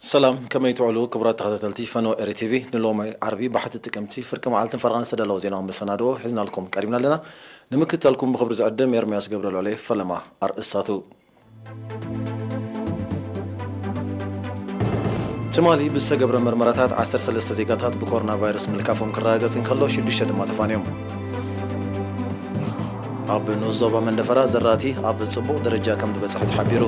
ሰላም፣ ከመይ ትውዕሉ ክቡራት ተኸታተልቲ ፈነወ ኤሪ ቲቪ? ንሎሚ ዓርቢ ባሕቲ ጥቅምቲ ፍርቂ መዓልትን ፈረቓን ዝተዳለወ ዜናዊ መሰናድኦ ሒዝናልኩም ቀሪብና ኣለና። ንምክትታልኩም ብኽብሪ ዝዕድም ኤርምያስ ገብረ ልዑል እየ። ፈለማ ኣርእስታቱ። ትማሊ ብዝተገብረ መርመራታት ዓሰርተ ሰለስተ ዜጋታት ብኮሮና ቫይረስ ምልካፎም ክረጋገጽ እንከሎ፣ ሽዱሽተ ድማ ተፋንዮም። ኣብ ንኡስ ዞባ መንደፈራ ዘራእቲ ኣብ ጽቡቕ ደረጃ ከም ዝበጽሐ ተሓቢሩ።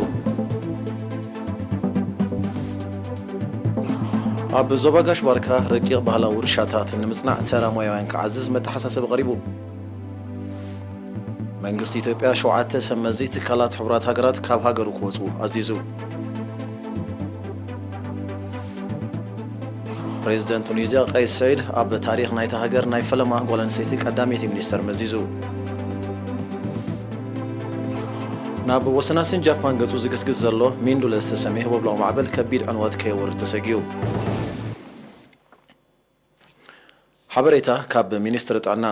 ኣብ ዞባ ጋሽ ባርካ ረቂቕ ባህላዊ ውርሻታት ንምጽናዕ ተራ ሞያውያን ክዓዝዝ መተሓሳሰቢ ቀሪቡ። መንግስቲ ኢትዮጵያ ሸውዓተ ሰብ መዚ ትካላት ሕቡራት ሃገራት ካብ ሃገሩ ክወጹ ኣዚዙ። ፕሬዝደንት ቱኒዝያ ቀይስ ስዒድ ኣብ ታሪኽ ናይታ ሃገር ናይ ፈለማ ጓል ኣንስተይቲ ቀዳመይቲ ሚኒስተር መዚዙ። ናብ ወሰናስን ጃፓን ገጹ ዝግስግስ ዘሎ ሚንዱለ ዝተሰምየ ወብላዊ ማዕበል ከቢድ ዕንወት ከየውርድ ተሰጊኡ። ሓበሬታ ካብ ሚኒስትሪ ጥዕና።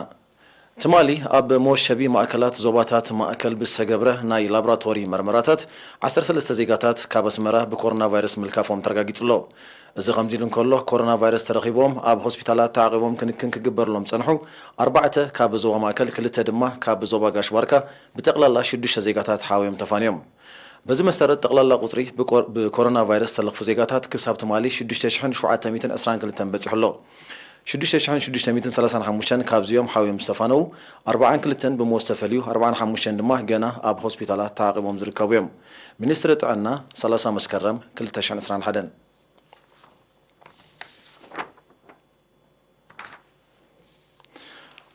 ትማሊ ኣብ መወሸቢ ማእከላት ዞባታት ማእከል ብዝተገብረ ናይ ላቦራቶሪ መርመራታት ዓሰርተ ሰለስተ ዜጋታት ካብ ኣስመራ ብኮሮና ቫይረስ ምልካፎም ተረጋጊጹ ኣሎ። እዚ ከምዚ ኢሉ እንከሎ፣ ኮሮና ቫይረስ ተረኺቦም ኣብ ሆስፒታላት ተዓቒቦም ክንክን ክግበርሎም ዝጸንሑ ኣርባዕተ ካብ ዞባ ማእከል፣ ክልተ ድማ ካብ ዞባ ጋሽ ባርካ ብጠቕላላ ሽዱሽተ ዜጋታት ሓውዮም ተፋንዮም። በዚ መሰረት ጠቕላላ ቁጽሪ ብቆ-፣ ብኮሮና ቫይረስ ዝተለኽፉ ዜጋታት ክሳብ ትማሊ ሽዱሽተ ሽሕን ሸውዓተ ሚእትን ዕስራን ክልተን በጺሑ ኣሎ። ሽዱሽተ ሽሕን ሽዱሽተ ሚእትን ሰላሳን ሓሙሽተን ካብዚኦም ሓውዮም ዝተፋነዉ ኣርባዓን ክልተን ብሞት ዝተፈልዩ፣ ኣርባዓን ሓሙሽተን ድማ ገና ኣብ ሆስፒታላት ተዓቒቦም ዝርከቡ እዮም። ሚኒስትሪ ጥዕና፣ ሰላሳ መስከረም ክልተ ሽሕን ዕስራን ሓደን።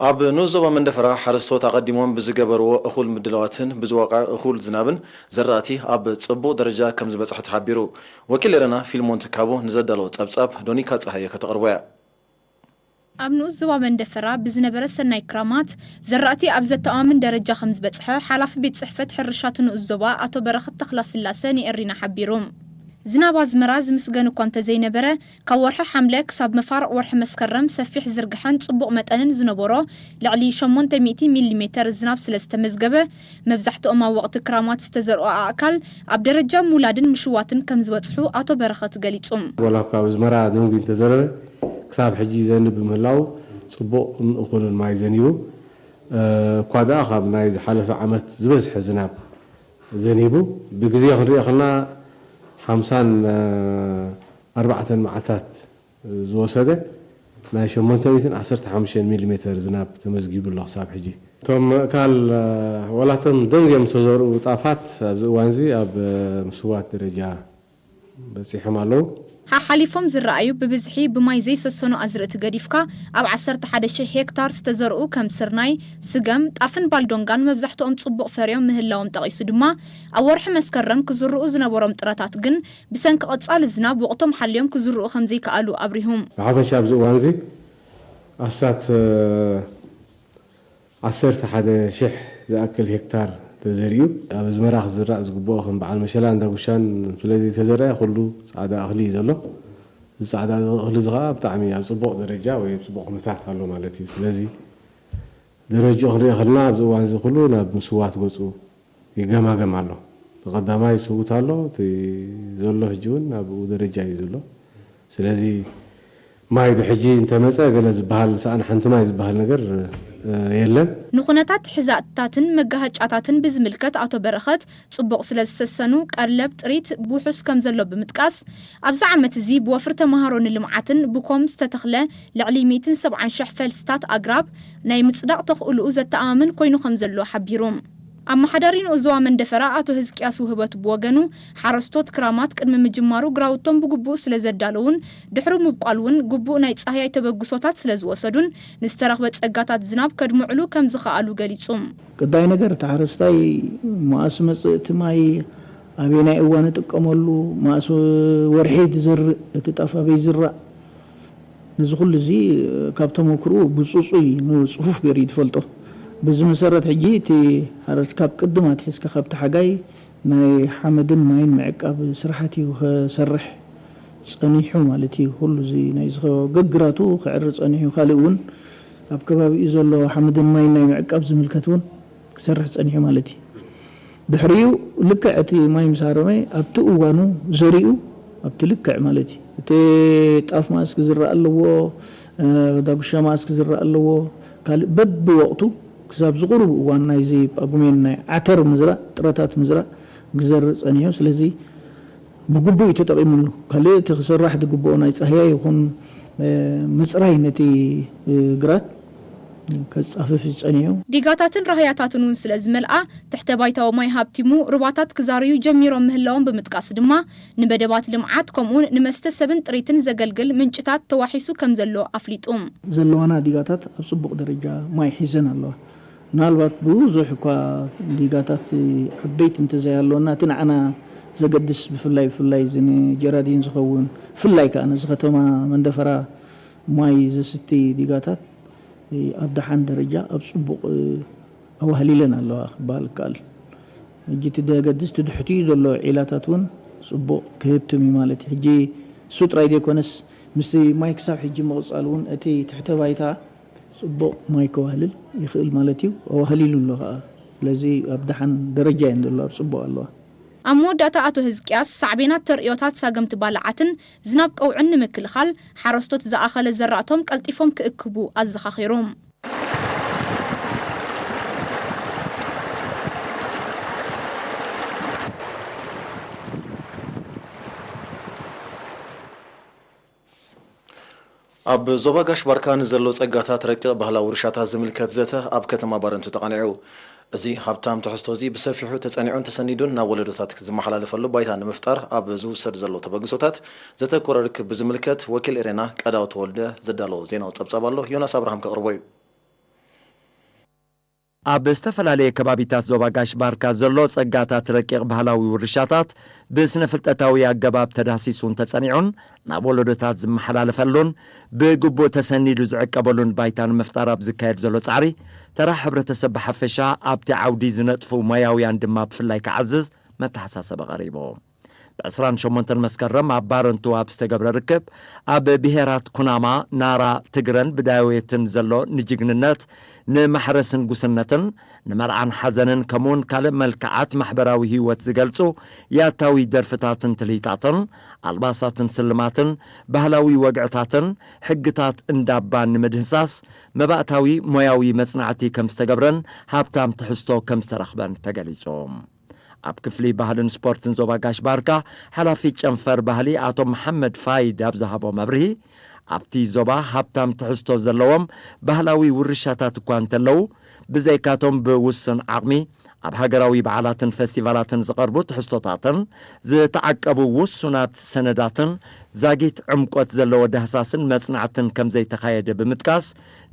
ኣብ ንኡስ ዞባ መንደፈራ ሓረስቶት ኣቐዲሞም ብዝገበርዎ እኹል ምድላዋትን ብዝወቕዐ እኹል ዝናብን ዘራእቲ ኣብ ጽቡቕ ደረጃ ከም ዝበጽሐ ተሓቢሩ። ወኪል ኤረና ፊልሞን ትካቦ ንዘዳለዎ ጸብጻብ ዶኒካ ጸሃየ ከተቕርቦ እያ። ኣብ ንኡስ ዞባ መንደፈራ ብዝነበረ ሰናይ ክራማት ዘራእቲ ኣብ ዘተኣማምን ደረጃ ከም ዝበጽሐ ሓላፊ ቤት ጽሕፈት ሕርሻ እቲ ንኡስ ዞባ ኣቶ በረኸት ተኽላስላሰ ንኤሪና ሓቢሩ። ዝናብ ኣዝመራ ዝምስገን እኳ እንተዘይነበረ፣ ካብ ወርሒ ሓምለ ክሳብ መፋርቕ ወርሒ መስከረም ሰፊሕ ዝርግሐን ጽቡቕ መጠንን ዝነበሮ ልዕሊ ሸሞንተ ሚእቲ ሚሊ ሜተር ዝናብ ስለ ዝተመዝገበ፣ መብዛሕትኦም ኣብ ወቕቲ ክራማት ዝተዘርኡ ኣእካል ኣብ ደረጃ ምውላድን ምሽዋትን ከም ዝበጽሑ ኣቶ በረኸት ገሊጹ። ዋላ እኳ ኣብ ኣዝመራ ደንጉዩ እንተዘነበ፣ ክሳብ ሕጂ ይዘንብ ብምህላው ጽቡቕን እኹልን ማይ ዘኒቡ፣ እ፣ እኳ ደኣ ካብ ናይ ዝሓለፈ ዓመት ዝበዝሐ ዝናብ ዘኒቡ፣ ብግዜ ክንሪኦ ከለና ሓምሳን ኣርባዕተን መዓልታት ዝወሰደ ናይ ሸሞንተ ሚእትን ዓሰርተ ሓሙሽተን ሚሊ ሜተር ዝናብ ተመዝጊቡ ኣሎ ክሳብ ሕጂ። እቶም ምእካል፣ ዋላ እቶም ደንጎዮም ዝተዘርኡ ጣፋት ኣብዚ እዋንዚ ኣብ ምስዋት ደረጃ በጺሖም ኣለዉ። ሓሓሊፎም ዝረኣዩ ብብዝሒ ብማይ ዘይሰሰኑ ኣዝርእቲ ገዲፍካ ኣብ ዓሰርተ ሓደ ሽሕ ሄክታር ዝተዘርኡ ከም ስርናይ፣ ስገም፣ ጣፍን ባልዶንጋን መብዛሕትኦም ጽቡቕ ፈርዮም ምህላዎም ጠቒሱ ድማ፣ ኣብ ወርሒ መስከረም ክዝርኡ ዝነበሮም ጥረታት ግን ብሰንኪ ቀጻሊ ዝናብ ወቕቶም ሓልዮም ክዝርኡ ከም ዘይከኣሉ ኣብሪሁ። ብሓፈሻ ኣብዚ እዋንዚ ኣስታት ዓሰርተ ሓደ ሽሕ ዝኣክል ሄክታር ተዘሪኡ፣ ኣብ ኣዝመራ ክዝራእ ዝግብኦ ከም በዓል መሸላን ዳጉሻን ስለ ዘይተዘርአ ኩሉ ጻዕዳ እኽሊ እዩ ዘሎ። እዚ ጻዕዳ እኽሊ እዚ ኸኣ ብጣዕሚ ኣብ ጽቡቕ ደረጃ ወይ ኣብ ጽቡቕ ኩነታት ኣሎ ማለት እዩ። ስለዚ ደረጃኡ ክንሪኦ ከለና ኣብዚ እዋን እዚ ኩሉ ናብ ምስዋት ገጹ ይገማገም ኣሎ። እቲ ቀዳማይ ስውት ኣሎ፣ እቲ ዘሎ ሕጂ እውን ኣብኡ ደረጃ እዩ ዘሎ። ስለዚ ማይ ብሕጂ እንተመጸ ገለ ዝበሃል፣ ሰኣን ሓንቲ ማይ ዝበሃል ነገር፣ እ፣ የለን። ንኹነታት ሕዛእትታትን መጋሃጫታትን ብዝምልከት ኣቶ በረኸት፣ ጽቡቕ ስለ ዝሰሰኑ ቀለብ ጥሪት ውሑስ ከም ዘሎ ብምጥቃስ፣ ኣብዚ ዓመት እዚ ብወፍሪ ተመሃሮ ንልምዓትን ብኮም ዝተተኽለ ልዕሊ ሚእትን ሰብዓን ሽሕ ፈልስታት ኣግራብ ናይ ምጽዳቕ ተኽእልኡ ዘተኣማምን ኮይኑ ከም ዘሎ ሓቢሩ። ኣመሓዳሪ ንኡስ ዞባ መንደፈራ ኣቶ ህዝቅያስ ውህበቱ ብወገኑ፣ ሓረስቶት ክራማት ቅድሚ ምጅማሩ ግራውቶም ብግቡእ ስለ ዘዳለዉን ድሕሪ ምብቋል እውን ግቡእ ናይ ጻህያይ ተበግሶታት ስለ ዝወሰዱን ንዝተረኽበ ጸጋታት ዝናብ ከድምዕሉ ከም ዝኸኣሉ ገሊጹ። ቀዳይ ነገር እቲ ሓረስታይ መኣስ መጽእ እቲ ማይ፣ ኣበየናይ እዋን እጥቀመሉ፣ መኣስ ወርሒ ዝዘርእ፣ እቲ ጣፍ ኣበይ ይዝራእ፣ ነዚ ኩሉ እዚ ካብ ተመክርኡ ብጽጹይ ንጽፉፍ ገይሩ እዩ ዝፈልጦ። በዚ መሰረት ሕጂ እቲ ሓረስታይ ካብ ቅድም ኣትሒዝካ ካብቲ ሓጋይ ናይ ሓመድን ማይን ምዕቃብ ስራሓት እዩ ክሰርሕ ጸኒሑ ማለት እዩ። ኩሉ እዚ ናይ ዝኸ-፣ ገግራቱ ክዕሪ ጸኒሑ፣ ካልእ እውን ኣብ ከባቢኡ ዘሎ ሓመድን ማይን ናይ ምዕቃብ ዝምልከት እውን ክሰርሕ ጸኒሑ ማለት እዩ። ድሕሪኡ ልክዕ እቲ ማይ ምስ ሃረመ ኣብቲ እዋኑ ዘሪኡ ኣብቲ ልክዕ ማለት እዩ። እቲ ጣፍ ማእስ ክዝራእ ኣለዎ፣ እ፣ ዳጉሻ ማእስ ክዝራእ ኣለዎ። ካልእ በብወቕቱ ክሳብ ዝቕርቡ እዋን ናይዚ ጳጉሜን ናይ ዓተር ምዝራእ፣ ጥረታት ምዝራእ ክዘርእ ጸኒሑ። ስለዚ ብግቡእ እዩ ተጠቒሙሉ። ካልእ እቲ ክስራሕ ዝግብኦ ናይ ጻህያይ ይኹን፣ እ፣ ምጽራይ ነቲ፣ እ፣ ግራት ከጻፍፍ እዩ ጸኒሑ። ዲጋታትን ራህያታትን እውን ስለ ዝመልኣ፣ ትሕተ ባይታዊ ማይ ሃብቲሙ ሩባታት ክዛርዩ ጀሚሮም ምህላዎም ብምጥቃስ ድማ፣ ንመደባት ልምዓት ከምኡውን ንመስተ ሰብን ጥሪትን ዘገልግል ምንጭታት ተዋሒሱ ከም ዘሎ ኣፍሊጡ። ዘለዋና ዲጋታት ኣብ ጽቡቕ ደረጃ ማይ ሒዘን ኣለዋ። ምናልባት ብዙሕ እኳ ዲጋታት ዓበይቲ እንተዘይሃለወና፣ እቲ ንዓና ዘገድስ ብፍላይ፣ ብፍላይ እዚ ንጀራዲን ዝኸውን፣ ብፍላይ ከኣ ነዚ ከተማ መንደፈራ ማይ ዘስቲ ዲጋታት ኣብ ደሓን ደረጃ ኣብ ጽቡቕ ኣዋህሊለን ኣለዋ ክበሃል ይከኣል። ሕጂ እቲ ዘገድስ እቲ ድሕቲኡ ዘሎ ዒላታት እውን ጽቡቕ ክህብትም እዩ ማለት እዩ። ሕጂ እሱ ጥራይ ዘይኮነስ ምስቲ ማይ ክሳብ ሕጂ ምቕጻል እውን እቲ ትሕተ ባይታ ጽቡቕ ማይ ከዋህልል ይኽእል ማለት እዩ። ኣዋህሊሉ ኣሎ ከኣ። ስለዚ ኣብ ደሓን ደረጃ እየን ዘለዋ፣ ኣብ ጽቡቕ ኣለዋ። ኣብ መወዳእታ ኣቶ ህዝቅያስ ሳዕቤናት ተርእዮታት ሳገምቲ ባልዓትን ዝናብ ቀውዕን ንምክልኻል ሓረስቶት ዝኣኸለ ዘራእቶም ቀልጢፎም ክእክቡ ኣዘኻኺሩ። ኣብ ዞባ ጋሽ ባርካ ንዘሎ ጸጋታት ረቂቕ ባህላዊ ውርሻታት ዝምልከት ዘተ ኣብ ከተማ ባረንቱ ተቓኒዑ። እዚ ሃብታም ትሕዝቶ እዚ ብሰፊሑ ተጸኒዑን ተሰኒዱን ናብ ወለዶታት ዝመሓላለፈሉ ባይታ ንምፍጣር ኣብ ዝውሰድ ዘሎ ተበግሶታት ዘተኮረ ርክብ ብዝምልከት ወኪል ኤሬና ቀዳው ተወልደ ዘዳለዎ ዜናዊ ጸብጻብ ኣሎ። ዮናስ ኣብርሃም ከቕርቦ እዩ። ኣብ ዝተፈላለየ ከባቢታት ዞባ ጋሽ ባርካ ዘሎ ጸጋታት ረቂቕ ባህላዊ ውርሻታት ብስነ-ፍልጠታዊ ኣገባብ ተዳህሲሱን ተጸኒዑን ናብ ወለዶታት ዝመሓላለፈሉን ብግቡእ ተሰኒዱ ዝዕቀበሉን ባይታ ንምፍጣር ኣብ ዝካየድ ዘሎ ጻዕሪ፣ ተራ ሕብረተሰብ ብሓፈሻ ኣብቲ ዓውዲ ዝነጥፉ ሞያውያን ድማ ብፍላይ ክዓዝዝ መተሓሳሰቢ ቀሪቡ። ብ ዕስራን ሸሞንተን መስከረም ኣብ ባረንቱ ኣብ ዝተገብረ ርክብ፣ ኣብ ብሄራት ኩናማ፣ ናራ፣ ትግረን ብዳዌትን ዘሎ ንጅግንነት፣ ንማሕረስን ጉስነትን፣ ንመርዓን ሓዘንን፣ ከምኡውን ካልእ መልክዓት ማሕበራዊ ህይወት ዝገልጹ ያታዊ ደርፍታትን ትልሂታትን፣ ኣልባሳትን ስልማትን፣ ባህላዊ ወግዕታትን፣ ሕግታት እንዳባን ንምድህሳስ መባእታዊ ሞያዊ መጽናዕቲ ከም ዝተገብረን ሃብታም ትሕዝቶ ከም ዝተረኽበን ተገሊጹ። ኣብ ክፍሊ ባህልን ስፖርትን ዞባ ጋሽ ባርካ ሓላፊ ጨንፈር ባህሊ ኣቶ መሓመድ ፋይድ ኣብ ዝሃቦ መብርሂ፣ ኣብቲ ዞባ ሃብታም ትሕዝቶ ዘለዎም ባህላዊ ውርሻታት እኳ እንተለዉ፣ ብዘይካቶም ብውሱን ዓቕሚ ኣብ ሃገራዊ በዓላትን ፈስቲቫላትን ዝቐርቡ ትሕዝቶታትን ዝተዓቀቡ ውሱናት ሰነዳትን ዛጊት ዕምቆት ዘለዎ ዳህሳስን መጽናዕትን ከም ዘይተኻየደ ብምጥቃስ፣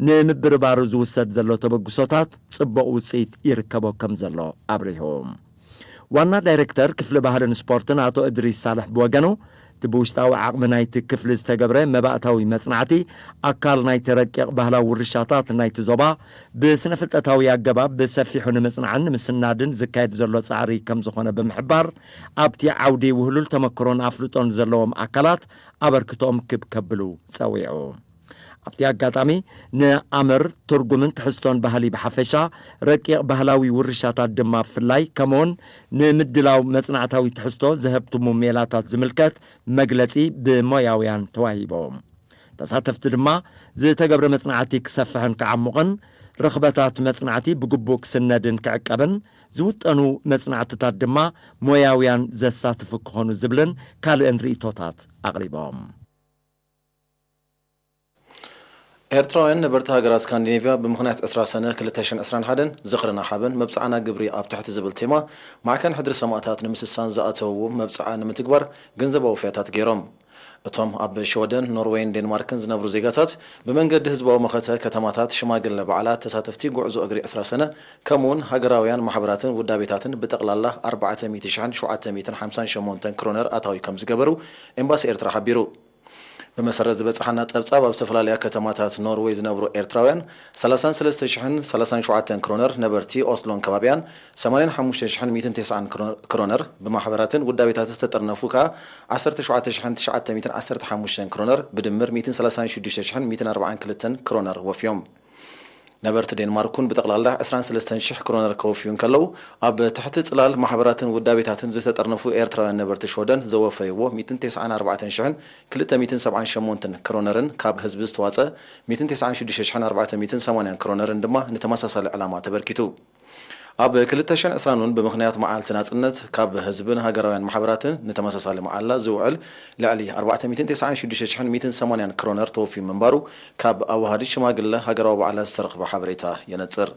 ንምብርባሩ ዝውሰድ ዘሎ ተበግሶታት ጽቡቕ ውጽኢት ይርከቦ ከም ዘሎ ኣብሪሁ። ዋና ዳይሬክተር ክፍሊ ባህልን ስፖርትን ኣቶ እድሪስ ሳልሕ ብወገኑ፣ እቲ ብውሽጣዊ ዓቕሚ ናይቲ ክፍሊ ዝተገብረ መባእታዊ መጽናዕቲ ኣካል ናይቲ ረቂቕ ባህላዊ ውርሻታት ናይቲ ዞባ ብስነ-ፍልጠታዊ ኣገባብ ብሰፊሑ ንምጽናዕን ንምስናድን ዝካየድ ዘሎ ጻዕሪ ከም ዝኾነ ብምሕባር፣ ኣብቲ ዓውዲ ውህሉል ተመክሮን ኣፍልጦን ዘለዎም ኣካላት ኣበርክቶኦም ክብ ከብሉ ጸዊዑ። ኣብቲ ኣጋጣሚ፣ ንኣምር ትርጉምን ትሕዝቶን ባህሊ ብሓፈሻ፣ ረቂቕ ባህላዊ ውርሻታት ድማ ብፍላይ፣ ከምኡውን ንምድላው መጽናዕታዊ ትሕዝቶ ዘህብትሙ ሜላታት ዝምልከት መግለጺ ብሞያውያን ተዋሂቦም። ተሳተፍቲ ድማ፣ ዝተገብረ መጽናዕቲ ክሰፍሕን ክዓሙቕን፣ ረኽበታት መጽናዕቲ ብግቡእ ክስነድን ክዕቀብን፣ ዝውጠኑ መጽናዕትታት ድማ ሞያውያን ዘሳትፉ ክኾኑ ዝብልን ካልእን ርእይቶታት ኣቕሪቦም። ኤርትራውያን ነበርቲ ሃገራት ስካንዲኔቭያ ብምኽንያት ዕስራ ሰነ ክልተ ሽሕን ዕስራን ሓደን ዝኽርና ሓበን መብጽዓና ግብሪ ኣብ ትሕቲ ዝብል ቴማ ማዕከን ሕድሪ ሰማእታት ንምስሳን ዝኣተውዎ መብጽዓ ንምትግባር ገንዘባዊ ወፍያታት ገይሮም። እቶም ኣብ ሽወደን፣ ኖርወይን ዴንማርክን ዝነብሩ ዜጋታት ብመንገዲ ህዝባዊ መኸተ ከተማታት፣ ሽማግለ በዓላት፣ ተሳተፍቲ ጉዕዞ እግሪ ዕስራ ሰነ ከምኡውን ሃገራውያን ማሕበራትን ውዳቤታትን ብጠቕላላ ኣርባዕተ ሚእቲ ሽሕን ሸውዓተ ሚእትን ሓምሳን ሸሞንተን ክሮነር ኣታዊ ከም ዝገበሩ ኤምባሲ ኤርትራ ሓቢሩ። ብመሰረት ዝበጽሓና ጸብጻብ፣ ኣብ ዝተፈላለያ ከተማታት ኖርወይ ዝነብሩ ኤርትራውያን ሰላሳን ሰለስተ ሽሕን ሰላሳን ሸውዓተን ክሮነር፣ ነበርቲ ኦስሎን ከባቢያን ሰማንያን ሓሙሽተ ሽሕን ሚእትን ተስዓን ክሮ-፣ ክሮነር፣ ብማሕበራትን ውዳቤታትን ዝተጠርነፉ ከኣ ዓሰርተ ሸውዓተ ሽሕን ትሽዓተ ሚእትን ዓሰርተ ሓሙሽተን ክሮነር፣ ብድምር ሚእትን ሰላሳን ሽዱሽተ ሽሕን ሚእትን ኣርባዓን ክልተን ክሮነር ወፍዮም። ነበርቲ ዴንማርክ እውን ብጠቕላላ ዕስራን ሰለስተን ሽሕ ክሮነር ከወፍዩ እንከለዉ፣ ኣብ ትሕቲ ጽላል ማሕበራትን ውዳቤታትን ዝተጠርነፉ ኤርትራውያን ነበርቲ ሽወደን ዘወፈይዎ ሚእትን ተስዓን ኣርባዕተን ሽሕን ክልተ ሚእትን ሰብዓን ሸሞንተን ክሮነርን ካብ ህዝቢ ዝተዋጸ ሚእትን ተስዓን ሽዱሽተ ሽሕን ኣርባዕተ ሚእትን ሰማንያን ክሮነርን ድማ ንተመሳሳሊ ዕላማ ተበርኪቱ። ኣብ ክልተ ሽሕን ዕስራን እውን ብምኽንያት መዓልቲ ናጽነት ካብ ህዝብን ሃገራውያን ማሕበራትን ንተመሳሳሊ መዓላ ዝውዕል ልዕሊ ኣርባዕተ ሚእትን ተስዓን ሽዱሽተ ሽሕን ሚእትን ሰማንያን ክሮነር ተወፊዩ ምንባሩ ካብ ኣዋሃዲ ሽማግለ ሃገራዊ በዓላት ዝተረኽበ ሓበሬታ የነጽር።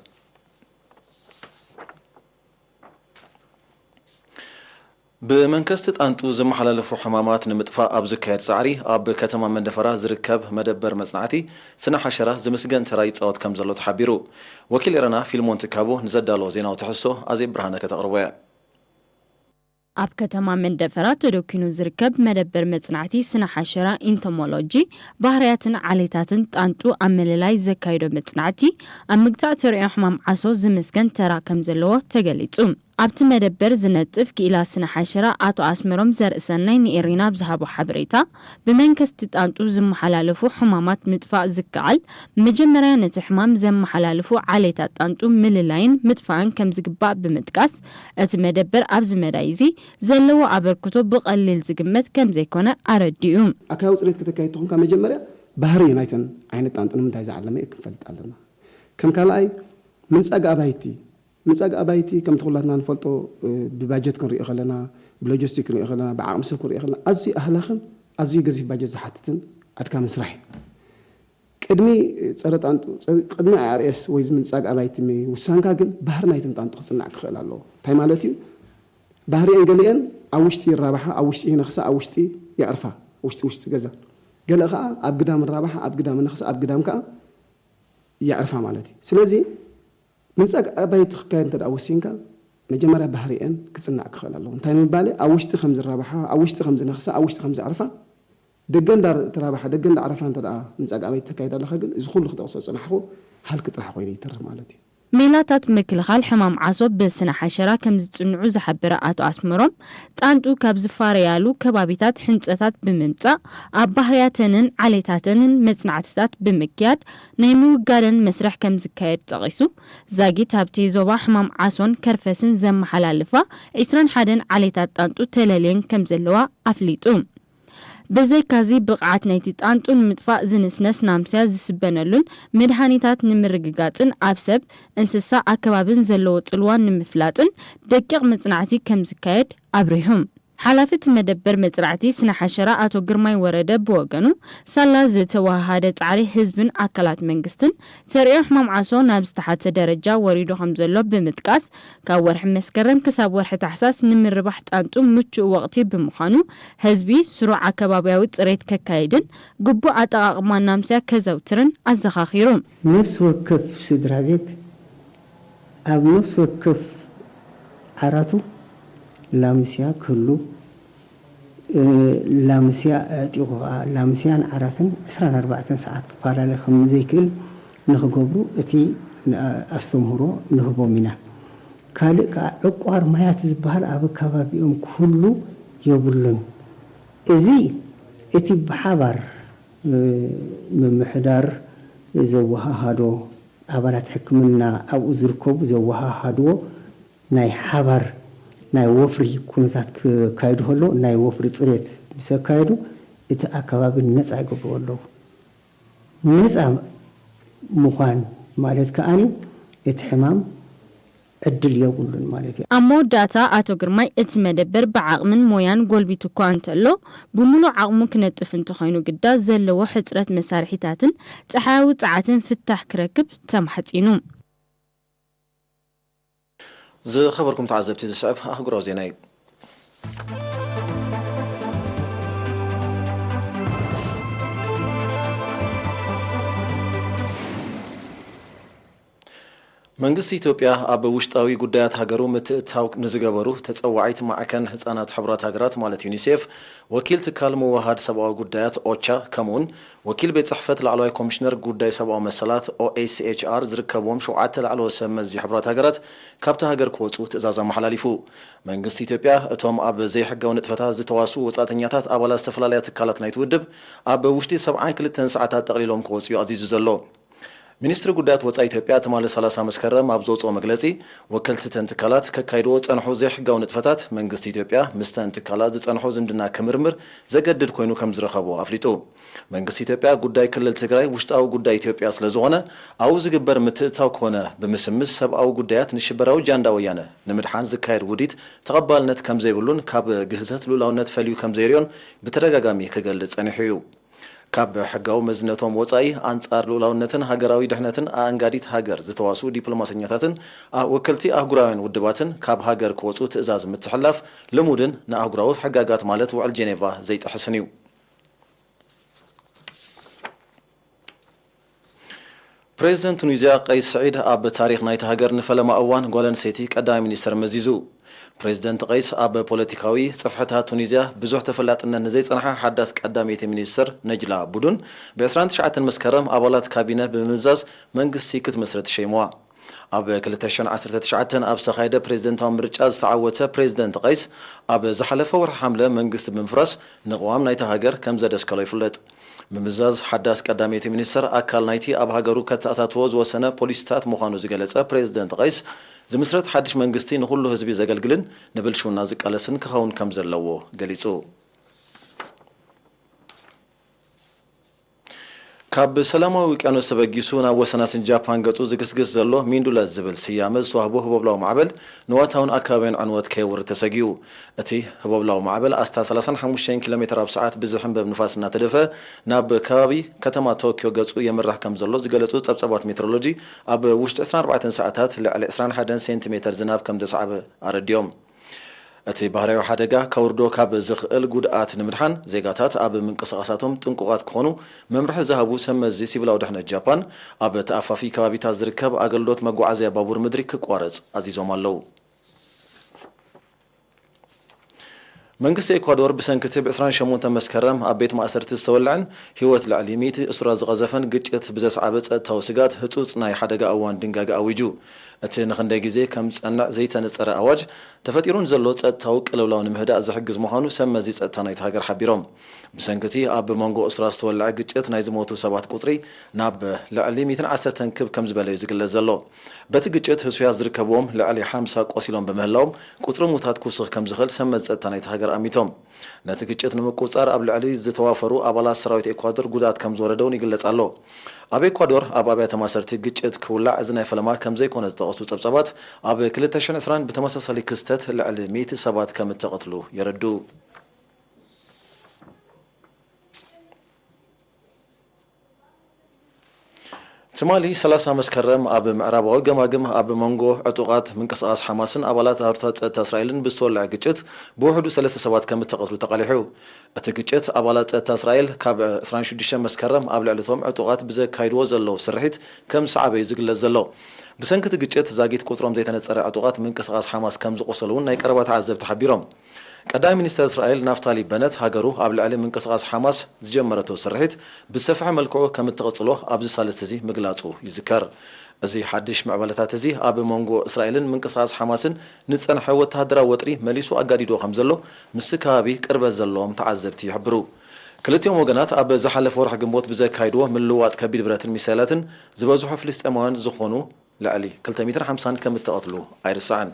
ብመንከስቲ ጣንጡ ዝመሓላለፉ ሕማማት ንምጥፋእ ኣብ ዝካየድ ጻዕሪ፣ ኣብ ከተማ መንደፈራ ዝርከብ መደበር መጽናዕቲ ስነ ሓሸራ ዝምስገን ተራ ይጻወት ከም ዘሎ ተሓቢሩ። ወኪል ኤረና ፊልሞን ትካቦ ንዘዳለዎ ዜናዊ ትሕዝቶ ኣዜብ ብርሃነ ከተቕርቦ እያ። ኣብ ከተማ መንደፈራ ተደኪኑ ዝርከብ መደበር መጽናዕቲ ስነ ሓሸራ ኢንቶሞሎጂ፣ ባህርያትን ዓሌታትን ጣንጡ ኣብ ምልላይ ዘካይዶ መጽናዕቲ፣ ኣብ ምግታእ ተርእዮ ሕማም ዓሶ ዝምስገን ተራ ከም ዘለዎ ተገሊጹ። ኣብቲ መደበር ዝነጥፍ ክኢላ ስነ ሓሸራ ኣቶ ኣስመሮም ዘርእሰናይ ንኤሪና ኣብ ዝሃቦ ሓበሬታ፣ ብመንከስቲ ጣንጡ ዝመሓላለፉ ሕማማት ምጥፋእ ዝከኣል፣ መጀመርያ ነቲ ሕማም ዘመሓላልፉ ዓሌታት ጣንጡ ምልላይን ምጥፋእን ከም ዝግባእ ብምጥቃስ፣ እቲ መደበር ኣብዚ መዳይ እዚ ዘለዎ ኣበርክቶ ብቐሊል ዝግመት ከም ዘይኮነ ኣረዲኡ። ኣካያዊ ጽሬት ከተካይድ ተኾንካ፣ መጀመርያ ባህሪ ናይተን ዓይነት ጣንጡ ንምንታይ ዝዓለመ እዩ ክንፈልጥ ኣለና። ከም ካልኣይ፣ ምንጻግ ኣባይቲ። ምንጻግ ኣባይቲ ከምቲ ኩላትና ንፈልጦ፣ እ፣ ብባጀት ክንሪኦ ከለና፣ ብሎጂስቲክ ክንሪኦ ከለና፣ ብዓቕሚ ሰብ ክንሪኦ ከለና፣ ኣዝዩ ኣህላኽን ኣዝዩ ገዚፍ ባጀት ዝሓትትን ኣድካምን ስራሕ እዩ። ቅድሚ ጸረ ጣንጡ፣ ጸ-፣ ቅድሚ ኣይ ኣር ኤስ ወይ እዚ ምንጻግ ኣባይቲ ምውሳንካ ግን ባህሪ ናይተን ጣንጡ ክጽናዕ ክኽእል ኣለዎ። እንታይ ማለት እዩ? ባህሪኤን ገሊኤን ኣብ ውሽጢ ይራባሓ፣ ኣብ ውሽጢ ይነኽሳ፣ ኣብ ውሽጢ የዕርፋ፣ ውሽጢ፣ ውሽጢ ገዛ። ገለ ኸኣ ኣብ ግዳም ይራባሓ፣ ኣብ ግዳም ይነኽሳ፣ ኣብ ግዳም ከኣ የዕርፋ ማለት እዩ። ስለዚ ምንጻግ ኣባይቲ ክካየድ እንተ ደኣ ወሲንካ፣ መጀመርያ ባህሪኤን ክጽናዕ ክኽእል ኣለዎ። እንታይ ንምባል፣ ኣብ ውሽጢ ከም ዝራባሓ፣ ኣብ ውሽጢ ከም ዝነኽሳ፣ ኣብ ውሽጢ ከም ዘዕርፋ፣ ደገ እንዳ ተራባሓ፣ ደገ እንዳ ዓረፋ እንተ ደኣ ምንጻግ ኣባይቲ ተካይድ ኣለኻ፣ ግን እዚ ኩሉ ክጠቕሶ ዝጸናሕኩ ሃልኪ ጥራሕ ኮይኑ ይተርፍ ማለት እዩ። ሜላታት ምክልኻል ሕማም ዓሶ ብስነ ሓሸራ ከም ዝጽንዑ ዝሓበረ ኣቶ ኣስመሮም፣ ጣንጡ ካብ ዝፋረያሉ ከባቢታት ሕንጸታት ብምምጻእ፣ ኣብ ባህርያተንን ዓሌታተንን መጽናዕትታት ብምክያድ፣ ናይ ምውጋደን መስርሕ ከም ዝካየድ ጠቒሱ፣ ዛጊት ኣብቲ ዞባ ሕማም ዓሶን ከርፈስን ዘመሓላልፋ ዕስራን ሓደን ዓሌታት ጣንጡ ተለልየን ከም ዘለዋ ኣፍሊጡ። ብዘይካዚ፣ ብቕዓት ናይቲ ጣንጡ ንምጥፋእ ዝንስነስ ናምስያ ዝስበነሉን መድሃኒታት ንምርግጋጽን ኣብ ሰብ፣ እንስሳ፣ ኣከባብን ዘለዎ ጽልዋ ንምፍላጥን ደቂቕ መጽናዕቲ ከም ዝካየድ ኣብሪሁ። ሓላፊ እቲ መደበር መጽናዕቲ ስነ ሓሸራ ኣቶ ግርማይ ወረደ ብወገኑ፣ ሳላ ዝተወሃሃደ ጻዕሪ ህዝብን ኣካላት መንግስትን፣ ተርእዮ ሕማም ዓሶ ናብ ዝተሓተ ደረጃ ወሪዱ ከም ዘሎ ብምጥቃስ፣ ካብ ወርሒ መስከረም ክሳብ ወርሒ ታሕሳስ ንምርባሕ ጣንጡ ምቹእ ወቕቲ ብምዃኑ፣ ህዝቢ ስሩዕ ኣከባብያዊ ጽሬት ከካይድን ግቡእ ኣጠቓቕማ ናምስያ ከዘውትርን ኣዘኻኺሩ። ነፍሲ ወከፍ ስድራ ቤት ኣብ ነፍሲ ወከፍ ዓራቱ ላምስያ ክህሉ፣ እ፣ ላምስያ ኣዕጢቑ ኸዓ ላምስያን ዓራትን ዕስራን ኣርባዕተን ሰዓት ክፈላለ ከም ዘይክእል ንኽገብሩ እቲ ን-፣ ኣስተምህሮ ንህቦም ኢና። ካልእ ከኣ ዕቋር ማያት ዝበሃል ኣብ ከባቢኦም ክህሉ የብሉን። እዚ እቲ ብሓባር፣ እ፣ ምምሕዳር ዘወሃሃዶ፣ ኣባላት ሕክምና ኣብኡ ዝርከቡ ዘወሃሃድዎ ናይ ሓባር ናይ ወፍሪ ኩነታት ክካየዱ ከሎ፣ ናይ ወፍሪ ጽሬት ምስ ኣካየዱ፣ እቲ ኣከባቢ ነጻ ይገብርዎ ኣለዉ። ነጻ ምዃን ማለት ከኣኒ እቲ ሕማም ዕድል የብሉን ማለት እዩ። ኣብ መወዳእታ ኣቶ ግርማይ፣ እቲ መደበር ብዓቕምን ሞያን ጎልቢቱ እኳ እንተሎ፣ ብምሉእ ዓቕሙ ክነጥፍ እንተኾይኑ ግዳ፣ ዘለዎ ሕጽረት መሳርሒታትን ጸሓያዊ ጸዓትን ፍታሕ ክረክብ ተማሕጺኑ። ዝኸበርኩም ተዓዘብቲ፣ ዝስዕብ ኣህጉራዊ ዜና እዩ። መንግስቲ ኢትዮጵያ ኣብ ውሽጣዊ ጉዳያት ሃገሩ ምትእትታው ንዝገበሩ ተጸዋዒት ማዕከን ህጻናት ሕቡራት ሃገራት ማለት ዩኒሴፍ ወኪል ትካል ምውሃድ ሰብኣዊ ጉዳያት ኦቻ፣ ከምኡውን ወኪል ቤት ጽሕፈት ላዕለዋይ ኮሚሽነር ጉዳይ ሰብኣዊ መሰላት ኦኤችሲኤችኣር ዝርከብዎም ሸውዓተ ላዕለዎት ሰብ መዚ ሕቡራት ሃገራት ካብታ ሃገር ክወጹ ትእዛዝ ኣመሓላሊፉ። መንግስቲ ኢትዮጵያ እቶም ኣብ ዘይሕጋዊ ንጥፈታት ዝተዋስኡ ወጻእተኛታት ኣባላት ዝተፈላለያ ትካላት ናይቲ ውድብ ኣብ ውሽጢ ሰብዓን ክልተን ሰዓታት ጠቕሊሎም ክወጹ እዩ ኣዚዙ ዘሎ። ሚኒስትሪ ጉዳያት ወጻኢ ኢትዮጵያ ትማሊ ሰላሳ መስከረም ኣብ ዘውፅኦ መግለጺ፣ ወከልቲ እተን ትካላት ከካይድዎ ዝጸንሑ ዘይሕጋዊ ንጥፈታት መንግስቲ ኢትዮጵያ ምስተን ትካላት ዝጸንሖ ዝምድና ክምርምር ዘገድድ ኮይኑ ከም ዝረኸቦ ኣፍሊጡ። መንግስቲ ኢትዮጵያ ጉዳይ ክልል ትግራይ ውሽጣዊ ጉዳይ ኢትዮጵያ ስለ ዝኾነ ኣብኡ ዝግበር ምትእትታው ኮነ ብምስምስ ሰብኣዊ ጉዳያት ንሽበራዊ ጃንዳ ወያነ ንምድሓን ዝካየድ ውዲት ተቐባልነት ከም ዘይብሉን ካብ ግህሰት ልኡላውነት ፈልዩ ከም ዘይሪኦን ብተደጋጋሚ ክገልጽ ጸኒሑ እዩ። ካብ ሕጋዊ መዝነቶም ወጻኢ ኣንጻር ልኡላውነትን ሃገራዊ ድሕነትን ኣኣንጋዲት ሃገር ዝተዋስኡ ዲፕሎማሰኛታትን ኣ- ወከልቲ ኣህጉራውያን ውድባትን ካብ ሃገር ክወጹ ትእዛዝ ምትሕላፍ ልሙድን ንኣህጉራዊ ሕጋጋት ማለት ውዕል ጄኔቫ ዘይጥሕስን እዩ። ፕሬዚደንት ቱኒዝያ ቀይስ ስዒድ ኣብ ታሪኽ ናይቲ ሃገር ንፈለማ እዋን ጓል ኣንስተይቲ ቀዳማይ ሚኒስተር መዚዙ። ፕሬዚደንት ቀይስ ኣብ ፖለቲካዊ ጽፍሕታት ቱኒዝያ ብዙሕ ተፈላጥነት ንዘይጸንሓ ሓዳስ ቀዳመይቲ ሚኒስተር ነጅላ ቡዱን ብ ዕስራን ትሽዓተን መስከረም ኣባላት ካቢነ ብምምዛዝ መንግስቲ ክትምስርት ሸይምዋ። ኣብ ክልተ ሽሕን ዓሰርተ ትሽዓተን ኣብ ዝተኻየደ ፕሬዚደንታዊ ምርጫ ዝተዓወተ ፕሬዚደንት ቀይስ ኣብ ዝሓለፈ ወርሒ ሓምለ መንግስቲ ብምፍራስ ንቅዋም ናይታ ሃገር ከም ዘደስከሎ ይፍለጥ። ምምዛዝ ሓዳስ ቀዳመይቲ ሚኒስተር ኣካል ናይቲ ኣብ ሃገሩ ከተኣታትዎ ዝወሰነ ፖሊሲታት ምዃኑ ዝገለጸ ፕሬዚደንት ቀይስ፣ ዝምስረት ሓድሽ መንግስቲ ንኹሉ ህዝቢ ዘገልግልን ንብልሽውና ዝቃለስን ክኸውን ከም ዘለዎ ገሊጹ። ካብ ሰላማዊ ውቅያኖስ ተበጊሱ ናብ ወሰናስን ጃፓን ገጹ ዝግስግስ ዘሎ ሚንዱለት ዝብል ስያመ ዝተዋህቦ ህቦብላዊ ማዕበል ንዋታውን ኣከባቢን ዕንወት ከየውርድ ተሰጊኡ። እቲ ህቦብላዊ ማዕበል ኣስታት ሰላሳን ሓሙሽተን ኪሎ ሜትር ኣብ ሰዓት ብዝሕንበብ ንፋስ እናተደፈ ናብ ከባቢ ከተማ ቶኪዮ ገጹ የምርሕ ከም ዘሎ ዝገለጹ ጸብጻባት ሜትሮሎጂ፣ ኣብ ውሽጢ ዕስራን ኣርባዕተን ሰዓታት ልዕሊ ዕስራን ሓደን ሴንቲሜተር ዝናብ ከም ዘስዓበ ኣረዲኦም። እቲ ባህርያዊ ሓደጋ ከውርዶ ካብ ዝኽእል ጉድኣት ንምድሓን ዜጋታት ኣብ ምንቅስቓሳቶም ጥንቁቓት ክኾኑ መምርሒ ዝሃቡ ሰብ መዚ ሲቪላዊ ድሕነት ጃፓን፣ ኣብ ተኣፋፊ ከባቢታት ዝርከብ ኣገልግሎት መጓዓዝያ ባቡር ምድሪ ክቋረጽ ኣዚዞም ኣለዉ። መንግስቲ ኤኳዶር ብሰንኪ እቲ ብ ዕስራን ሸሞንተን መስከረም ኣብ ቤት ማእሰርቲ ዝተወልዐን ህይወት ልዕሊ ሚእቲ እሱራት ዝቐዘፈን ግጭት ብዘስዓበ ጸጥታዊ ስግኣት ህጹጽ ናይ ሓደጋ እዋን ድንጋገ ኣዊጁ። እቲ ንኽንደይ ግዜ ከም ዝጸንዕ ዘይተነጸረ ኣዋጅ፣ ተፈጢሩ ንዘሎ ጸጥታዊ ቅልውላው ንምህዳእ ዝሕግዝ ምዃኑ ሰብ መዚ ጸጥታ ናይቲ ሃገር ሓቢሮም። ብሰንኪ እቲ ኣብ መንጎ እሱራት ዝተወልዐ ግጭት ናይ ዝሞቱ ሰባት ቁጽሪ ናብ ልዕሊ ሚእትን ዓሰርተን ክብ ከም ዝበለ እዩ ዝግለጽ ዘሎ። በቲ ግጭት ህሱያት ዝርከብዎም ልዕሊ ሓምሳ ቆሲሎም ብምህላዎም፣ ቁጽሪ ሙታት ክውስኽ ከም ዝኽእል ሰብ መዚ ጸጥታ ናይቲ ሃገር ኣሚቶም። ነቲ ግጭት ንምቁጽጻር ኣብ ልዕሊ ዝተዋፈሩ ኣባላት ሰራዊት ኤኳዶር ጉድኣት ከም ዝወረደ እውን ይግለጽ ኣሎ። ኣብ ኤኳዶር ኣብ ኣብያተ ማእሰርቲ ግጭት ክውላዕ እዚ ናይ ፈለማ ከም ዘይኮነ ዝጠቐሱ ጸብጻባት፣ ኣብ ክልተ ሽሕን ዕስራን ብተመሳሳሊ ክስተት ልዕሊ ሚእቲ ሰባት ከም እተቐትሉ የረድኡ። ትማሊ ሰላሳ መስከረም ኣብ ምዕራባዊ ገማግም ኣብ መንጎ ዕጡቓት ምንቅስቓስ ሓማስን ኣባላት ኣህዱታት ጸጥታ እስራኤልን ብዝተወልዐ ግጭት ብውሕዱ ሰለስተ ሰባት ከም እተቐትሉ ተቓሊሑ። እቲ ግጭት ኣባላት ጸጥታ እስራኤል ካብ ዕስራን ሽዱሽተን መስከረም ኣብ ልዕሊ እቶም ዕጡቓት ብዘካይድዎ ዘለዉ ስርሒት ከም ዝሰዓበ እዩ ዝግለጽ ዘሎ። ብሰንኪ እቲ ግጭት ዛጊት ቁጽሮም ዘይተነጸረ ዕጡቓት ምንቅስቓስ ሓማስ ከም ዝቖሰሉ እውን ናይ ቀረባ ተዓዘብቲ ሓቢሮም። ቀዳማይ ሚኒስተር እስራኤል ናፍታሊ በነት ሃገሩ ኣብ ልዕሊ ምንቅስቓስ ሓማስ ዝጀመረቶ ስርሒት ብዝሰፍሐ መልክዑ ከም እትቕጽሎ ኣብዚ ሳልስቲ እዚ ምግላጹ ይዝከር። እዚ ሓድሽ ምዕባለታት እዚ ኣብ መንጎ እስራኤልን ምንቅስቓስ ሓማስን ንጸንሐ ወተሃደራዊ ወጥሪ መሊሱ ኣጋዲዶ ከም ዘሎ ምስቲ ከባቢ ቅርበት ዘለዎም ተዓዘብቲ ይሕብሩ። ክልቲኦም ወገናት ኣብ ዝሓለፈ ወርሒ ግንቦት ብዘካይድዎ ምልውዋጥ ከቢድ ብረትን ሚሳይላትን ዝበዝሑ ፍልስጤማውያን ዝኾኑ ልዕሊ ክልተ ሚእትን ሓምሳን ከም እተቐትሉ ኣይርሳዕን።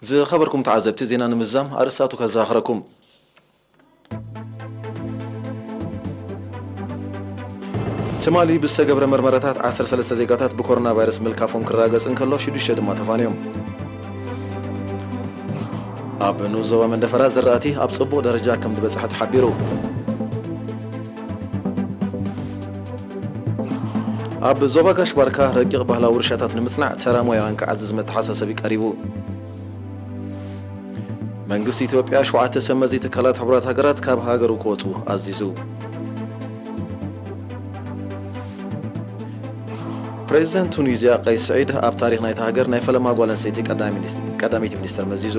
ዝኸበርኩም ተዓዘብቲ፣ ዜና ንምዝዛም ኣርእስታቱ ከዘኻኽረኩም። ትማሊ ብዝተገብረ መርመራታት ዓሰርተ ሰለስተ ዜጋታት ብኮሮና ቫይረስ ምልካፎም ክረጋገጽ እንከሎ፣ ሽዱሽተ ድማ ተፋንዮም። ኣብ ንኡስ ዞባ መንደፈራ ዝራእቲ ኣብ ጽቡቕ ደረጃ ከም ዝበጽሐ ተሓቢሩ። ኣብ ዞባ ጋሽ ባርካ ረቂቕ ባህላዊ ውርሻታት ንምጽናዕ ተራ ሞያውያን ክዓዝዝ መተሓሳሰቢ ቀሪቡ። መንግስቲ ኢትዮጵያ ሸውዓተ ሰብ መዚ ትካላት ሕቡራት ሃገራት ካብ ሃገሩ ክወጹ ኣዚዙ። ፕሬዚደንት ቱኒዝያ ቀይስ ስዒድ ኣብ ታሪኽ ናይታ ሃገር ናይ ፈለማ ጓል ኣንስተይቲ ቀዳማይ ሚኒስ-፣ ቀዳመይቲ ሚኒስተር መዚዙ።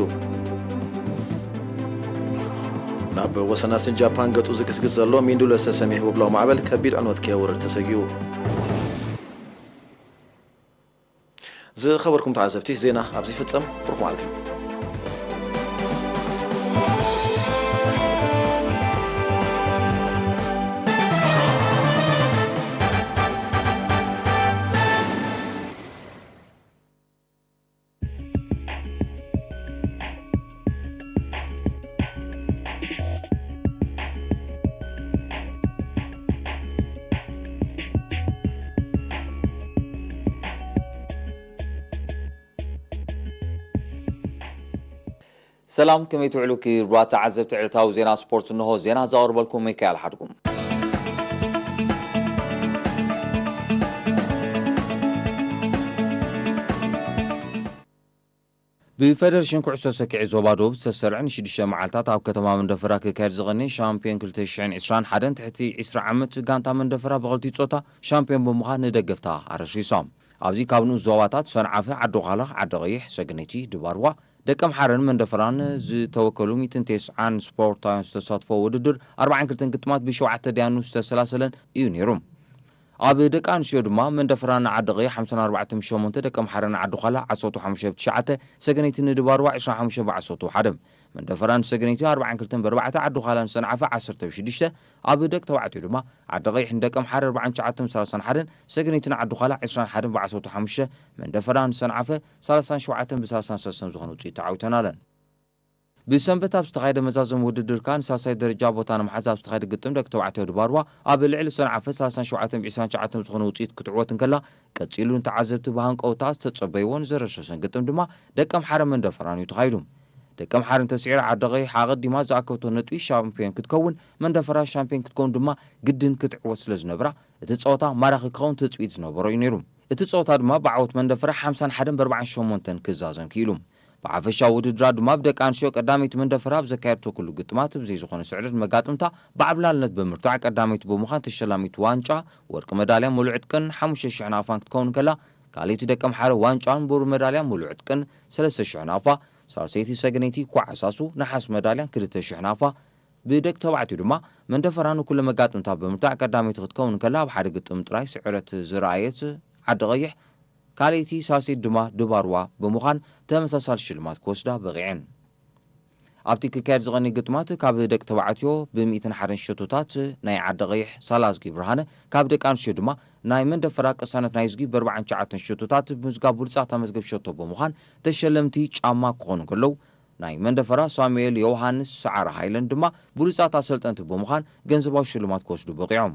ናብ ወሰናስን ጃፓን ገጹ ዝግስግስ ዘሎ ሚንዱለ ዝተሰምየ ህቦብላዊ ማዕበል ከቢድ ዕንወት ከየውርድ ተሰጊኡ። ዝኸበርኩም ተዓዘብቲ፣ ዜና ኣብዚ ይፍጸም። ብሩኽ መዓልቲ። ሰላም፣ ከመይ ትውዕሉ ክቡራት ተዓዘብቲ ዕለታዊ ዜና ስፖርት? እንሆ ዜና ዘቕርበልኩም ሚካኤል ሓድጉም። ብፌደሬሽን ኩዕሶ ሰኪዔት ዞባ ደቡብ ዝተሰርዐ ንሽዱሽተ መዓልታት ኣብ ከተማ መንደፈራ ክካየድ ዝቐነየ ሻምፒዮን ክልተ ሽሕን ዕስራን ሓደን ትሕቲ ዕስራ ዓመት ጋንታ መንደፈራ ብኽልቲኡ ጾታ ሻምፒዮን ብምዃን ንደገፍታ ኣረሲሳ። ኣብዚ ካብ ንኡስ ዞባታት ሰንዓፈ፣ ዓዲ ዃላ፣ ዓዲ ቐይሕ፣ ሰግነይቲ፣ ድባርዋ፣ ደቀምሓረን መንደፈራን ዝተወከሉ ሚእትን ተስዓን ስፖርታውያን ዝተሳትፎ ውድድር ኣርባዓን ክልተን ግጥማት ብሸውዓተ ደያኑ ዝተሰላሰለን እዩ ነይሩ። ኣብ ደቂ ኣንስትዮ ድማ መንደፈራን ዓዲ ቐይሕ ሓምሳን ኣርባዕተን ብሸሞንተ፣ ደቀምሓረን ዓዲ ዃላ ዓሰርተ ሓሙሽተ ብትሽዓተ፣ ሰገነይትን ድባርዋ ዕስራን ሓሙሽተን ብዓሰርተ ሓደ። መንደፈራን ሰገነይቲ ኣርባዓን ክልተን ብኣርባዕተ፣ ዓዲ ዃላን ሰንዓፈ ዓሰርተ ብሽዱሽተ፣ ኣብ ደቂ ተባዕትዮ ድማ ዓዲ ቐይሕን ደቀምሓረ ኣርባዓን ትሽዓተን ብሰላሳን ሓደን፣ ሰገነይትን ዓዲ ዃላ ዕስራን ሓደን ብዓሰርተ ሓሙሽተ፣ መንደፈራን ሰንዓፈ ሰላሳን ሸውዓተን ብሰላሳን ሰለስተን ዝኾነ ውፅኢት ተዓዊተን ኣለን። ብሰንበት ኣብ ዝተኻየደ መዛዘሚ ውድድር ከኣ ንሳልሳይ ደረጃ ቦታ ንምሓዝ ኣብ ዝተኻየደ ግጥም ደቂ ተባዕትዮ ድባርዋ ኣብ ልዕሊ ሰንዓፈ ሰላሳን ሸውዓተን ብዕስራን ትሽዓተን ዝኾነ ውፅኢት ክትዕወት እንከላ፣ ቀጺሉ ንተዓዘብቲ ብሃንቀውታ ዝተጸበይዎን ዘረሸሸን ግጥም ድማ ደቀምሓረ መንደፈራን እዩ ተኻይዱ። ደቀምሓረ እንተስዒራ ዓዲ ቐይሕ ኣቐዲማ ዝኣከብቶ ነጥቢ ሻምፒዮን ክትከውን፣ መንደፈራ ሻምፒዮን ክትከውን ድማ ግድን ክትዕወት ስለ ዝነብራ፣ እቲ ጸወታ ማራኺ ክኸውን ትጽቢት ዝነበሮ እዩ ነይሩ። እቲ ጸወታ ድማ ብዓወት መንደፈራ ሓምሳን ሓደን ብኣርባዓን ሸሞንተን ክዛዘም ክኢሉ። ብሓፈሻ ውድድራ ድማ ብደቂ ኣንስትዮ ቀዳመይቲ መንደፈራ ኣብ ዘካየድቶ ኩሉ ግጥማት ብዘይ ዝኾነ ስዕረት መጋጥምታ ብዓብላልነት ብምርታዕ ቀዳመይቲ ብምዃን ተሸላሚት ዋንጫ ወርቂ መዳልያ ሙሉእ ዕጥቅን ሓሙሽተ ሽሕ ናፋን ክትከውን ከላ፣ ካልኣይቲ ደቀምሓረ ዋንጫን ብሩር መዳልያ ሙሉእ ዕጥቅን ሰለስተ ሽሕ ናፋ፣ ሳልሰይቲ ሰገነይቲ ኳዕሳሱ ነሓስ መዳልያን ክልተ ሽሕ ናፋ፣ ብደቂ ተባዕትዮ ድማ መንደፈራ ንኩለ መጋጥምታ ብምርታዕ ቀዳመይቲ ክትከውን ከላ፣ ኣብ ሓደ ግጥም ጥራይ ስዕረት ዝረኣየት ዓዲ ቐይሕ ካልኣይቲ፣ ሳልሰይቲ ድማ ድባርዋ ብምዃን ተመሳሳሊ ሽልማት ክወስዳ በቒዐን። ኣብቲ ክካየድ ዝቐኒ ግጥማት ካብ ደቂ ተባዕትዮ ብሚእትን ሓደን ሸቶታት ናይ ዓዲ ቐይሕ ሳላዝጊ ብርሃነ፣ ካብ ደቂ ኣንስትዮ ድማ ናይ መንደፈራ ቅሳነት ናይዝጊ ብኣርባዓን ትሽዓተን ሸቶታት ብምዝጋብ ብሉጻት መዝገብ ሸቶ ብምዃን ተሸለምቲ ጫማ ክኾኑ ከለዉ፣ ናይ መንደፈራ ሳሙኤል ዮውሃንስ ሰዓረ ሃይለን ድማ ብሉጻት ኣሰልጠንቲ ብምዃን ገንዘባዊ ሽልማት ክወስዱ በቒዖም።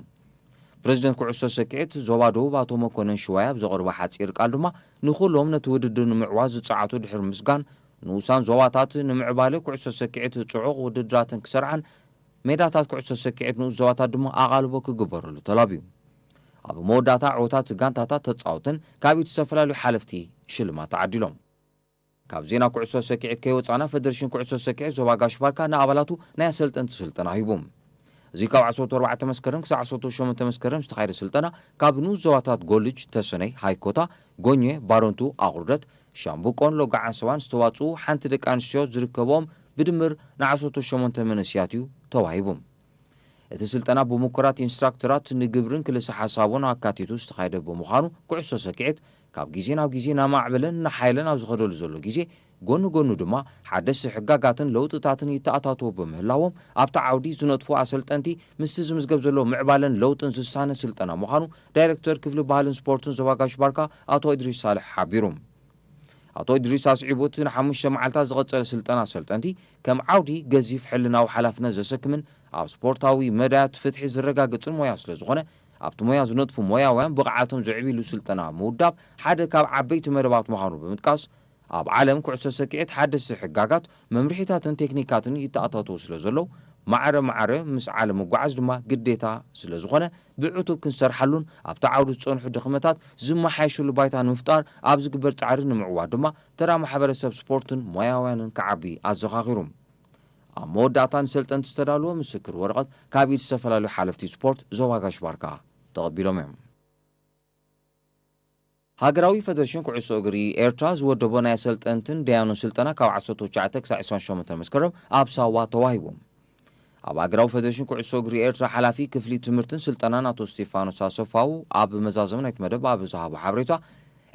ፕረዚደንት ኩዕሶ ሰኪዔት ዞባ ደቡብ ኣቶ መኮነን ሽዋይ ኣብ ዘቕርቦ ሓጺር ቃል ድማ፣ ንኹሎም ነቲ ውድድር ንምዕዋት ዝጸዓቱ ድሕሪ ምስጋን፣ ንኡሳን ዞባታት ንምዕባለ ኩዕሶ ሰኪዔት ጽዑቕ ውድድራትን ክሰርዓን፣ ሜዳታት ኩዕሶ ሰኪዔት ንኡስ ዞባታት ድማ ኣቓልቦ ክግበረሉ ተላብዩ። ኣብ መወዳእታ ዕወታት ጋንታታት ተጻወትን ካብ ኢድ ዝተፈላለዩ ሓለፍቲ ሽልማት ተዓዲሎም። ካብ ዜና ኩዕሶ ሰኪዔት ከይወጻና፣ ፈደሬሽን ኩዕሶ ሰኪዔት ዞባ ጋሽ ባርካ ንኣባላቱ ናይ ኣሰልጠንቲ ስልጠና ሂቡ። እዚ ካብ ዓሰርተ ኣርባዕተ መስከረም ክሳብ ዓሰርተ ሸሞንተ መስከረም ዝተኻየደ ስልጠና፣ ካብ ንኡስ ዞባታት ጎልጅ፣ ተሰነይ፣ ሃይኮታ፣ ጎኘ፣ ባረንቱ፣ ኣቑርደት፣ ሻምብቆን ሎጋዓን ሰባን ዝተዋጽኡ ሓንቲ ደቂ ኣንስትዮ ዝርከብኦም ብድምር ንዓሰርተ ሸሞንተ መንእሰያት እዩ ተዋሂቡ። እቲ ስልጠና ብምኩራት ኢንስትራክተራት ንግብርን ክልሰ ሓሳቦን ኣካቲቱ ዝተኻየደ ብምዃኑ፣ ኩዕሶ ሰኪዔት ካብ ግዜ ናብ ግዜ እናማዕበለን እናሓየለን ኣብ ዝኸደሉ ዘሎ ግዜ፣ ጎኒ ጎኑ ድማ ሓደስቲ ሕጋጋትን ለውጥታትን ይተኣታተዉ ብምህላዎም፣ ኣብቲ ዓውዲ ዝነጥፉ ኣሰልጠንቲ ምስቲ ዝምዝገብ ዘሎ ምዕባለን ለውጥን ዝሳነ ስልጠና ምዃኑ ዳይሬክተር ክፍሊ ባህልን ስፖርትን ዞባ ጋሽ ባርካ ኣቶ እድሪስ ሳልሕ ሓቢሩ። ኣቶ እድሪስ ኣስዒቡ፣ እቲ ንሓሙሽተ መዓልታት ዝቐጸለ ስልጠና ኣሰልጠንቲ ከም ዓውዲ ገዚፍ ሕልናዊ ሓላፍነት ዘሰክምን ኣብ ስፖርታዊ መዳያት ፍትሒ ዝረጋግጽን ሞያ ስለ ዝኾነ፣ ኣብቲ ሞያ ዝነጥፉ ሞያውያን ብቕዓቶም ዘዕብይሉ ስልጠና ምውዳብ ሓደ ካብ ዓበይቲ መደባት ምዃኑ ብምጥቃስ፣ ኣብ ዓለም ኩዕሶ ሰኪዔት ሓደስቲ ሕጋጋት፣ መምርሒታትን ቴክኒካትን ይተኣታተዉ ስለ ዘለዉ፣ ማዕረ ማዕረ ምስዓለ ምጉዓዝ ድማ ግዴታ ስለ ዝኾነ፣ ብዕቱብ ክንሰርሓሉን ኣብቲ ዓውዲ ዝጸንሑ ድኽመታት ዝመሓየሽሉ ባይታ ንምፍጣር ኣብ ዝግበር ጻዕሪ ንምዕዋት ድማ ተራ ማሕበረሰብ ስፖርትን ሞያውያንን ክዓቢ ኣዘኻኺሩ። ኣብ መወዳእታ ንሰልጠንቲ ዝተዳለወ ምስክር ወረቐት ካብ ኢድ ዝተፈላለዩ ሓለፍቲ ስፖርት ዞባ ጋሽ ባርካ ተቐቢሎም እዮም። ሃገራዊ ፈደሬሽን ኩዕሶ እግሪ ኤርትራ ዝወደቦ ናይ ኣሰልጠንትን ደያኑን ስልጠና ካብ ዓሰርተ ትሽዓተ ክሳብ ዕስራን ሸሞንተን መስከረም ኣብ ሳዋ ተዋሂቡ። ኣብ ሃገራዊ ፈደሬሽን ኩዕሶ እግሪ ኤርትራ ሓላፊ ክፍሊ ትምህርትን ስልጠናን ኣቶ ስቴፋኖስ ኣሰፋው ኣብ መዛዘሚ ናይቲ መደብ ኣብ ዝሃቦ ሓበሬታ፣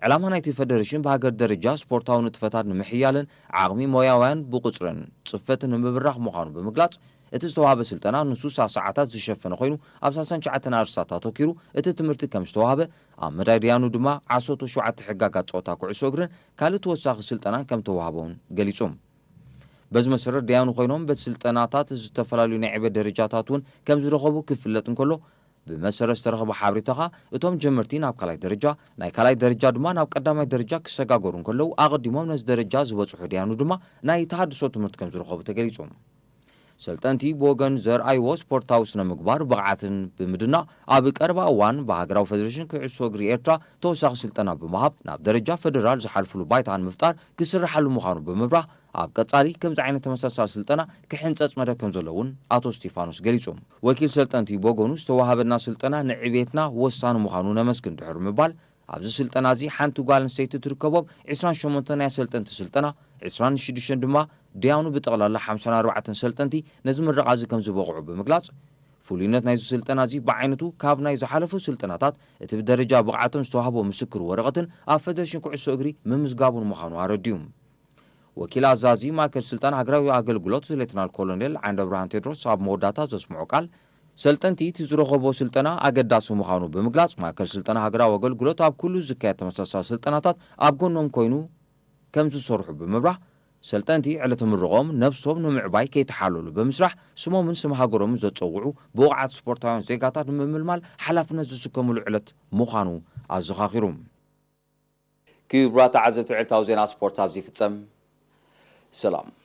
ዕላማ ናይቲ ፈደረሽን ብሃገር ደረጃ ስፖርታዊ ንጥፈታት ንምሕያልን ዓቕሚ ሞያውያን ብቑጽርን ጽፈትን ንምብራኽ ምዃኑ ብምግላጽ፣ እቲ ዝተዋህበ ስልጠና ንስሳ ሰዓታት ዝሸፈነ ኮይኑ፣ ኣብ ሰላሳን ትሽዓተን ኣርእስታት ኣተኪሩ እቲ ትምህርቲ ከም ዝተዋህበ፣ ኣብ መዳይ ደያኑ ድማ ዓሰርተ ሸውዓተ ሕጋጋት ጸወታ ኩዕሶ እግርን ካልእ ተወሳኺ ስልጠናን ከም ተዋህቦ እውን ገሊጹ። በዚ መሰረት ደያኑ ኮይኖም በቲ ስልጠናታት ዝተፈላለዩ ናይ ዕቤት ደረጃታት እውን ከም ዝረኸቡ ክፍለጥ እንከሎ፣ ብመሰረት ዝተረኸበ ሓበሬታ ኸኣ እቶም ጀመርቲ ናብ ካልኣይ ደረጃ፣ ናይ ካልኣይ ደረጃ ድማ ናብ ቀዳማይ ደረጃ ክሰጋገሩ እንከለዉ፣ ኣቐዲሞም ነዚ ደረጃ ዝበጽሑ ደያኑ ድማ ናይ ተሃድሶ ትምህርቲ ከም ዝረኸቡ ተገሊጹ። ሰልጠንቲ ብወገን ዘርኣይዎ ስፖርታዊ ስነ ምግባር ብቕዓትን ብምድናቕ፣ ኣብ ቀረባ እዋን ብሃገራዊ ፈደረሽን ኩዕሶ እግሪ ኤርትራ ተወሳኺ ስልጠና ብምሃብ ናብ ደረጃ ፈደራል ዝሓልፍሉ ባይታ ንምፍጣር ክስርሓሉ ምዃኑ ብምብራህ፣ ኣብ ቀጻሊ ከምዚ ዓይነት ተመሳሳሊ ስልጠና ክሕንጸጽ መደብ ከም ዘሎ እውን ኣቶ እስቲፋኖስ ገሊጹ። ወኪል ሰልጠንቲ ብወገኑ፣ ዝተዋሃበና ስልጠና ንዕቤትና ወሳኒ ምዃኑ ነመስግን ድሕሪ ምባል፣ ኣብዚ ስልጠና እዚ ሓንቲ ጓል ኣንስተይቲ ትርከቦም ዕስራን ሸሞንተን ናይ ሰልጠንቲ ስልጠና፣ ዕስራን ሽዱሽተን ድማ ደያኑ ብጠቕላላ ሓምሳን ኣርባዕተን ሰልጠንቲ ነዚ ምረቓ እዚ ከም ዝበቕዑ ብምግላጽ፣ ፍሉይነት ናይዚ ስልጠና እዚ ብዓይነቱ ካብ ናይ ዝሓለፉ ስልጠናታት እቲ ብደረጃ ብቕዓቶም ዝተዋህቦ ምስክር ወረቐትን ኣብ ፈደረሽን ኩዕሶ እግሪ ምምዝጋቡን ምዃኑ ኣረድዩ። ወኪል ኣዛዚ ማእከል ስልጠና ሃገራዊ ኣገልግሎት ሌተናል ኮሎኔል ዓንደብርሃን ቴድሮስ ኣብ መወዳእታ ዘስምዖ ቃል፣ ሰልጠንቲ እቲ ዝረኸቦ ስልጠና ኣገዳሲ ምዃኑ ብምግላጽ፣ ማእከል ስልጠና ሃገራዊ ኣገልግሎት ኣብ ኩሉ ዝካየድ ተመሳሳሊ ስልጠናታት ኣብ ጎኖም ኮይኑ ከም ዝሰርሑ ብምብራህ፣ ሰልጠንቲ ዕለተ ምርቆም ነብሶም ንምዕባይ ከይተሓለሉ ብምስራሕ፣ ስሞምን ስም ሃገሮምን ዘጸውዑ ብቑዓት ስፖርታውያን ዜጋታት ንምምልማል ሓላፍነት ዝስከምሉ ዕለት ምዃኑ ኣዘኻኺሩ። ክቡራት ተዓዘብቲ፣ ዕለታዊ ዜና ስፖርት ኣብዚ ይፍጸም። ሰላም።